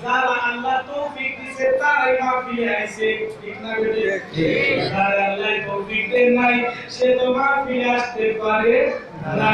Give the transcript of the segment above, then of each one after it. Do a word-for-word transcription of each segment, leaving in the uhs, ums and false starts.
যারা আল্লাহ তৌফিক দিছে, তারাই মাহফিলে আইছে, ঠিক না বেঠিক? যারা আল্লাহ তৌফিক দেন নাই, সে তো মাহফিলে আসতে পারে না।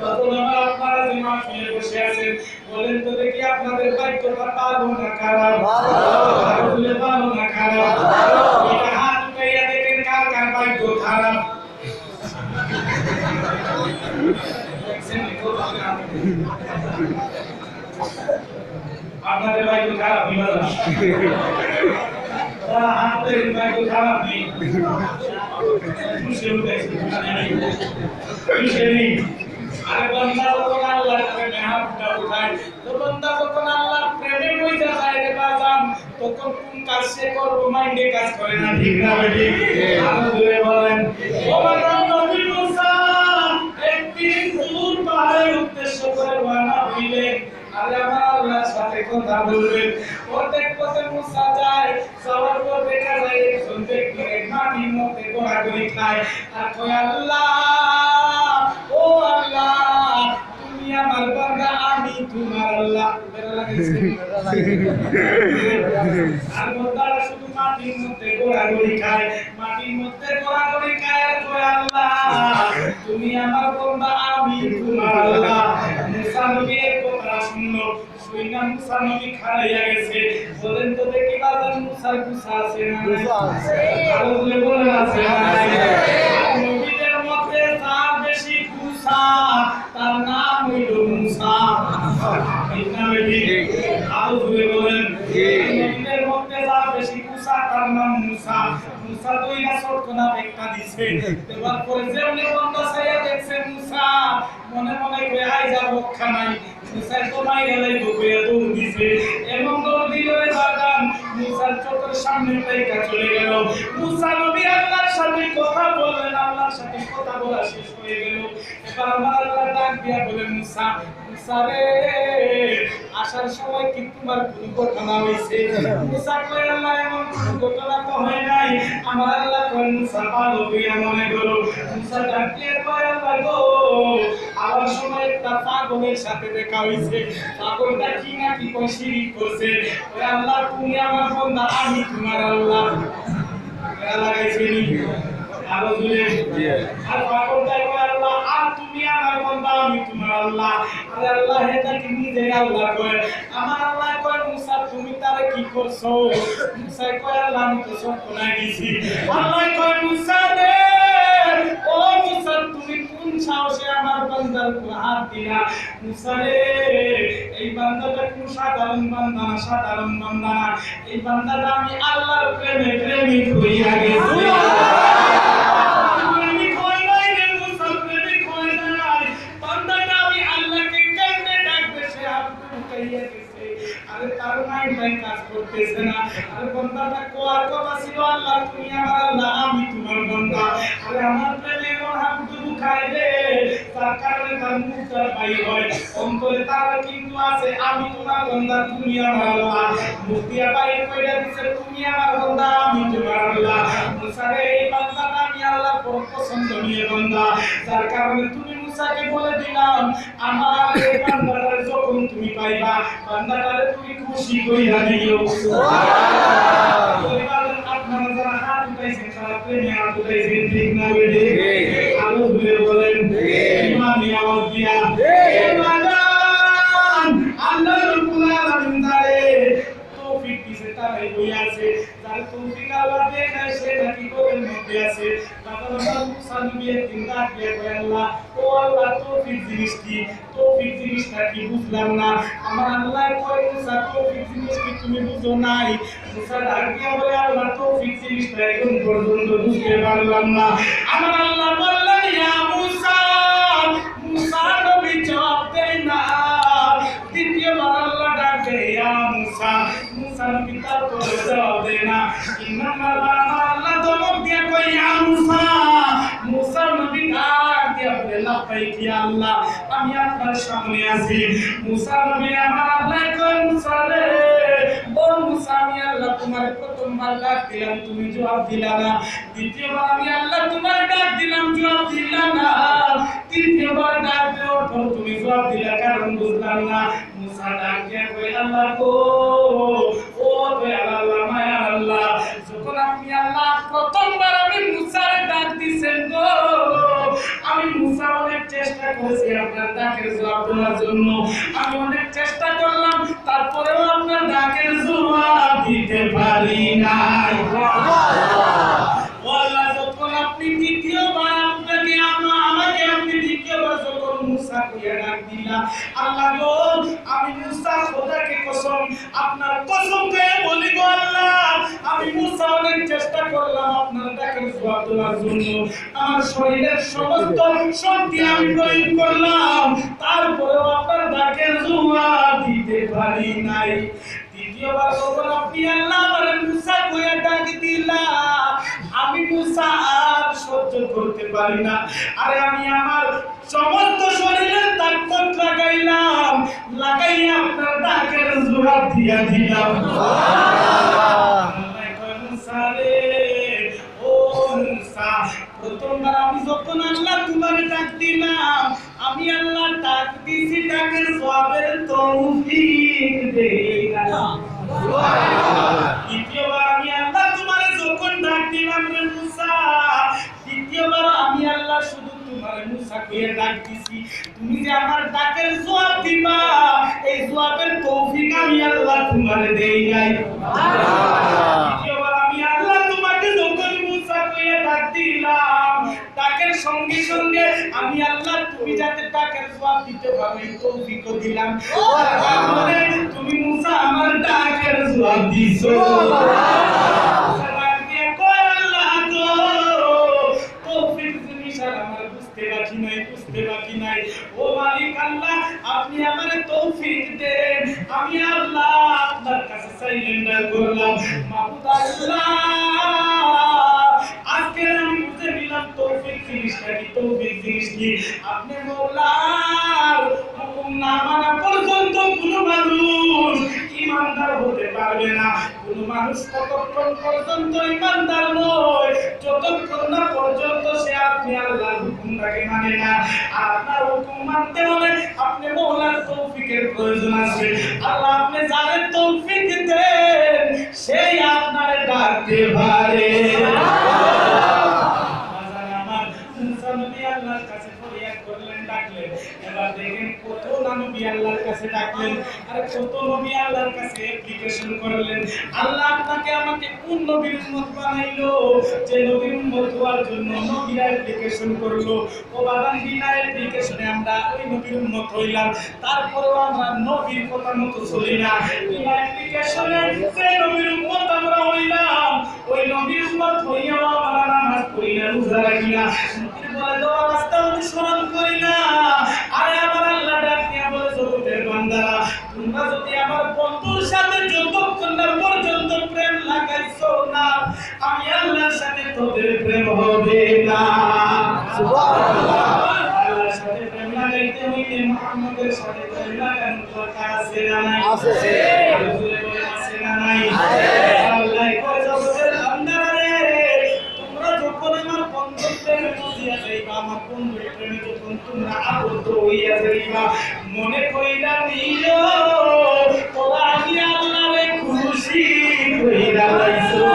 তখন আবার আপনারা যে মাহফিলে বসে আছেন, বলেন তো দেখি, আপনাদের ভাগ্যটা ভালো না খারাপ? ভালো। ভালো না খারাপ? ভালো। এটা হাত উঠাইয়া দেখেন, কার কার ভাগ্য খারাপ। আপনাদের ভাগ্য খারাপ নি বাজান? তারা হাত উঠাইয়া ভাগ্য খারাপ নি? খুশি উঠেছে, খুশি নেই। খুশি নেই। আরে বান্দা যখন আল্লাহর কাছে মেহরাবটা উঠায়, তো বান্দা যখন আল্লাহর প্রেমে পড়ে যায় রে বাজান, তখন কোন কাজ সে করবো, মাইন্ডে কাজ করে না, ঠিক না বেঠিক? আরো জোরে বলেন। ও বাজান, নবী মুসা একদিন তুর পাহাড়ের উদ্দেশ্য করে রওনা হইলেন। আরে আমার আল্লাহর সাথে কথা বলবেন। অর্ধেক পথে মুসা যায়, যাওয়ার পর দেখা যায় একজন ব্যক্তি মাটির মধ্যে গড়াগড়ি খায় আর কয়, "আল্লাহ, ও আল্লাহ, তুমি আমার বান্দা, আমি তোমার আল্লাহ।" বেড়া লাগাইছে। আর বান্দারা শুধু মাটির মধ্যে গড়াগড়ি খায়, মাটির মধ্যে গড়াগড়ি খায় আর কয়, "আল্লাহ, তুমি আমার বান্দা, আমি তোমার আল্লাহ।" মুসা নবী এই কথা শুনলো, শুনে মুসা নবী খাড়াইয়া গেছে। বলেন তো দেখি বাজান, মুসার গুসা আছে না নাই? গুসা আছে। আরো জোরে বলেন, আছে না নাই? আছে। আর নবীদের মধ্যে যার বেশি গুসা, তার নাম হইল মুসা। ঠিক না বেঠিক? আরো জোরে বলেন। ঠিক। নবীদের মধ্যে যার বেশি গুসা, তার নাম মুসা। মুসা দুইটা শর্ত না একটা দিছে। দেওয়ার পরে যেমনি বান্দা চাইয়া দেখছে মুসা, মনে মনে কয়, "আইজ আর রক্ষা নাই।" মুসায় তো মাইরা লাইবো কইয়া দৌড় দিছে। এমন দৌড় দিল রে বাজান, মুসার চোখের সামনে থাইকা চলে গেল। মুসা নবী আল্লাহর সাথে কথা বললেন, আল্লাহর সাথে কথা বলা শেষ হয়ে গেল। এবার আমার আল্লাহ ডাক দিয়া বলে, "মুসা, মুসা রে, আসার সময় কি তোমার কোনো ঘটনা হইছে?" মুসা কয়, "আল্লাহ, এমন কোনো ঘটনা তো হয় নাই।" আমার আল্লাহ কয়, "মুসা, ভালো কইয়া মনে করো।" মুসা ডাক দিয়া কয়, "আল্লাহ গো, আবার সময় একটা পাগলের সাথে দেখা হইছে। পাগলটা কি না কি কয়, শিরিক করছে। ওই আল্লাহ, তুমি আমার বান্দা, আমি তোমার আল্লাহ।" বেড়া লাগাইছে নি? আরো জোরে। আর পাগলটা কয়, "আল্লাহ, আর তুমি আমার বান্দা, আমি তোমার আল্লাহ।" আরে আল্লাহ, এটা কি নিজে আল্লাহ কয়? আমার আল্লাহ কয়, "মুসা, তুমি তারে কি করছো?" মুসায় কয়, "আল্লাহ, আমি তো সব কোনায় গেছি।" আল্লাহ কয়, "মুসা রে, ও মুসা, তুমি কোন সাহসে আমার বান্দার উপর হাত দিলা?" মুসা রে, এই বান্দাটা কোনো সাধারণ বান্দা না, সাধারণ বান্দা না। এই বান্দাটা আমি আল্লাহর প্রেমে প্রেমিক হইয়া গেছি। প্রেমিক হয় নাই রে মুসা, প্রেমিক হয় নাই। বান্দাটা আমি আল্লাহকে কেমনে ডাকবে, সে হাত উঠাইয়া গেছে। আরে তার মাইন্ড নাই কাজ করতেছে না। আরে বান্দাটা কোয়ার কথা ছিল, "আল্লাহ, তুমি আমার আল্লাহ, আমি তোমার বান্দা।" আরে আমার প্রেমে এমন হাবুডুবু খায় রে, তার কারণে তার মুখ দ্বারা বাইর হয়, অন্তরে তার কিন্তু আছে, "আমি তোমার বান্দা, তুমি আমার আল্লাহ।" মুখ দিয়া বাইর কইরা দিছে, "তুমি আমার বান্দা, আমি তোমার আল্লাহ।" মুসা রে, এই বান্দাটা আমি আল্লাহর বড় পছন্দনীয় বান্দা, যার কারণে তুমি মুসাকে বলে দিলাম, আমার এই বান্দাটারে যখন তুমি পাইবা, বান্দাটারে তুমি খুশি কইরা দিও। সুবহানাল্লাহ। পরিবারের আপনারা যারা হাত উঠাইছেন, তারা প্রেমে হাত উঠাইছেন, ঠিক না বেঠিক? ঠিক। আরো জোরে বলেন, ঠিক। ইমানি আওয়াজ দিয়া। ঠিক। এ বাজান, আল্লাহ রাব্বুল আলামিন যারে তৌফিক দিছে, তারাই বই আছে। যারে তৌফিক আল্লাহ দেয় নাই, সে নাকি ঘরের মধ্যে আছে। বাবা, আমার মুসা নবী একদিন ডাক দিয়া কয়, "আল্লাহ, ও আল্লাহ, তৌফিক জিনিস কি? তৌফিক জিনিসটা কি বুঝলাম না।" আমার আল্লাহ কয়, "মুসা, তৌফিক জিনিস কি তুমি বুঝো নাই?" মুসা ডাক দিয়া বলে, "আল্লাহ, তৌফিক জিনিসটা এখন পর্যন্ত বুঝতে পারলাম না।" আমার আল্লাহ বললেন, "ইয়া মুসা।" মুসা নবী জবাব দেয় না। দ্বিতীয়বার আল্লাহ ডাক দেয়, "ইয়া মুসা।" মুসা নবী তারপরে জবাব দেয় না। তিন নম্বর বার আমার আল্লাহ ধমক দিয়া কয়, "ইয়া মুসা।" মুসা নবী ডাক দিয়া বলে, "লাব্বাইক ইয়া আল্লাহ, আমি আপনার সামনে আছি।" মুসা নবী আমার আল্লাহ কয়, "মুসা রে, ও মুসা, আমি আল্লাহ তোমার প্রথমবার ডাক দিলাম, তুমি জবাব দিলা না। দ্বিতীয়বার আমি আল্লাহ তোমার ডাক দিলাম, জবাব দিলা না। তৃতীয়বার ডাক দেওয়ার পর তুমি জবাব দিলা, কারণ বুঝলাম না।" মুসা ডাক দিয়া কই, "আল্লাহ গো, ও দয়াল আল্লাহ, মায়ার আল্লাহ, যখন আপনি আল্লাহ প্রথমবার আমি মুসারে ডাক দিছেন গো, আমি মুসা অনেক চেষ্টা করেছি আপনার ডাকের জবাব দেওয়ার জন্য, আমি অনেক চেষ্টা করলাম, তারপরেও আপনার ডাকের জবাব দিতে পারি নাই।" ও আল্লাহ, যখন আপনি দ্বিতীয়বার আপনাকে আমা-, আমাকে আপনি দ্বিতীয়বার যখন মুসা কইয়া ডাক দিলা, আল্লাহ গো, আমি মুসা খোদাকে কসম, আপনার কসম খেয়ে বলি গো আল্লাহ, আমি মুসা অনেক চেষ্টা করলাম আপনার ডাকের জবাব দেওয়ার জন্য। আমার শরীরের সমস্ত শক্তি আমি প্রয়োগ করলাম, তারপরেও আপনার ডাকের জবাব দিতে পারি নাই। দ্বিতীয়বার যখন আপনি আল্লাহ আমারে মুসা কইয়া ডাক দিলা, আমি মুসা আর সহ্য করতে পারি না। আরে আমি আমার সমস্ত শরীরের তাকত লাগাইলাম, লাগাইয়া আপনার ডাকের জবাব দিয়া দিলাম। আল্লাহ কয়, "মুসা রে, ও মুসা, প্রথমবার আমি যখন আল্লাহ তোমারে ডাক দিলাম, আমি আল্লাহ ডাক দিছি, ডাকের জবাবের তৌফিক দেই না। দ্বিতীয়বার আমি আল্লাহ তোমারে যখন ডাক দিলাম রে মুসা, দ্বিতীয়বার আমি আল্লাহ শুধু তোমারে মুসা কইয়া ডাক দিছি, তুমি যে আমার ডাকের জবাব দিবা, এই জবাবের তৌফিক আমি আল্লাহ তোমারে দেই নাই।" দ্বিতীয়বার আমি আল্লাহ তোমাকে যখন মুসা কইয়া ডাক দিলাম, ডাকের সঙ্গে সঙ্গে আমি আল্লাহ তুমি যাতে ডাকের জবাব দিতে পারো, এই তৌফিকও দিলাম। তার মানে তুমি মুসা আমার ডাকের জবাব দিছো। মুসা ডাক দিয়া কয়, "আল্লাহ গো, তৌফিক জিনিস আর আমার বুঝতে বাকি নাই, বুঝতে বাকি নাই। ও মালিক আল্লাহ, আপনি আমারে তৌফিক দেন, আমি আল্লাহ আপনার কাছে সারেন্ডার করলাম।" মাবুদ আল্লাহ, আজকে আমি বুঝে নিলাম তৌফিক জিনিসটা কি, তৌফিক জিনিস কি। আপনি মৌলার হুকুম না মানা পর্যন্ত কোনো মানুষ ইমানদার হতে পারবে না। কোনো মানুষ ততক্ষণ পর্যন্ত ইমানদার নয়, যতক্ষণ না পর্যন্ত সে আপনি আল্লাহর হুকুমটাকে মানে না। আর আপনার হুকুম মানতে হলে আপনি মৌলার তৌফিকের প্রয়োজন আছে। আল্লাহ, আপনি যারে তৌফিক দেন, সেই আপনারে ডাকতে পারে। বাজান আমার, মুসা নবী আল্লাহর কাছে ফরিয়াদ করলেন, ডাকলেন। এবার দেখেন, কত না নবী আল্লাহর কাছে ডাকলেন, আর কত নবী আল্লাহর কাছে অ্যাপ্লিকেশন করলেন। আল্লাহ, আপনাকে আমাকে কোন নবীর উম্মত বানাইলো, যে নবীর উম্মত হওয়ার জন্য নবীরা অ্যাপ্লিকেশন করলো? ও বাবা, বিনা অ্যাপ্লিকেশনে আমরা ওই নবীর উম্মত হইলাম, তারপরেও আমরা নবীর কথা মতো চলি না। বিনা অ্যাপ্লিকেশনে যে নবীর উম্মত আমরা হইলাম, ওই নবীর উম্মত হইয়াও আমরা নামাজ পড়ি না, রোজা রাখি না। নবীর বলে দেওয়া রাস্তা অনুসরণ করি না। আরে আমার আল্লাহ ডাক দিয়া বলে, "জগতের বান্দারা, তোমরা যদি আমার বন্ধুর সাথে যতক্ষণ না পর্যন্ত প্রেম লাগাইছো না, আমি আল্লাহর সাথে তোদের প্রেম হবে না।" সুবহানাল্লাহ। আল্লাহর সাথে প্রেম লাগাইতে হইলে মুহাম্মদের সাথে প্রেম লাগানো দরকার আছে না নাই? আছে। জোরে বলেন, আছে না নাই? আছে। আল্লাহ কয়, "জগতের বান্দারা রে, তোমরা যখন আমার বন্ধুর প্রেমে পড়িয়া যাইবা, আমার বন্ধুর প্রেমে যখন তোমরা আবদ্ধ হইয়া যাইবা, মনে কইরা নিও, তোরা আমি আল্লাহরে খুশি কইরা লাইছো।"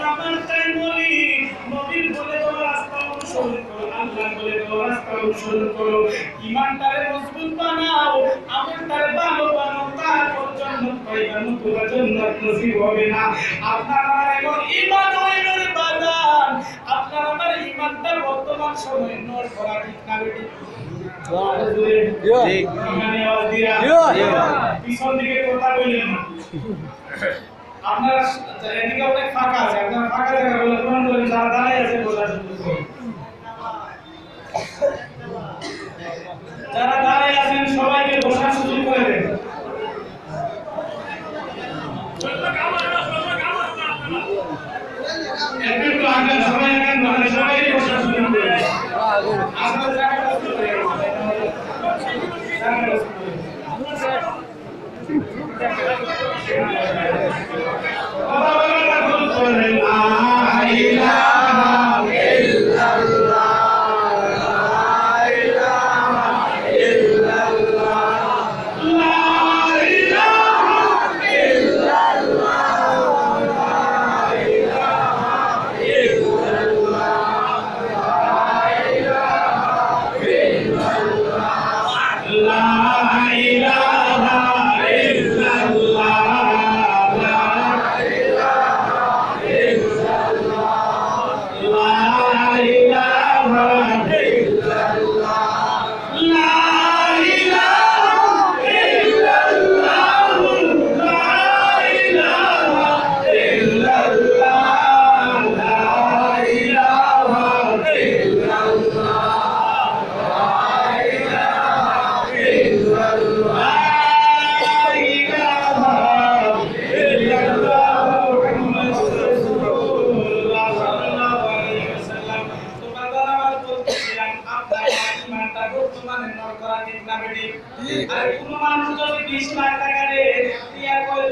আমার তাই বলি, নবীর বলে দেওয়া রাস্তা অনুসরণ করো, আল্লাহর বলে দেওয়া রাস্তা অনুসরণ করো। ইমানটারে মজবুত বানাও, আমলটারে ভালো বানাও, তারপর জান্নাত পাইবা, নতুবা জান্নাত নসিব হবে না। আপনার আমার এখন ইমান হইল রে বাজান, আপনার আমার ইমানটা বর্তমান সময়ে নড়বড়া, ঠিক না বেঠিক? ঠিক। ইমানে আওয়াজ দিয়া। ঠিক। পিছন দিকে কথা বললেন না। আপনারা এদিকে অনেক ফাঁকা আছে, আপনারা ফাঁকা জায়গা বলে পূরণ করেন, যারা দাঁড়ায় আছেন বসার সুযোগ করে। যারা দাঁড়ায় আছেন সবাইকে বসার সুযোগ করে দেন। একটু, একটু আগে সবাই এখন বসেন, সবাইকে বসার সুযোগ করে দেন। আপনারা জায়গা দখল করে দেন। জায়গা দখল করে দেন। মানটা বর্তমানে নড় করা ঠিক না বেঠিক? আর কোনো মানুষ যদি বিশ লাখ টাকা দেয়, দিয়া কয়,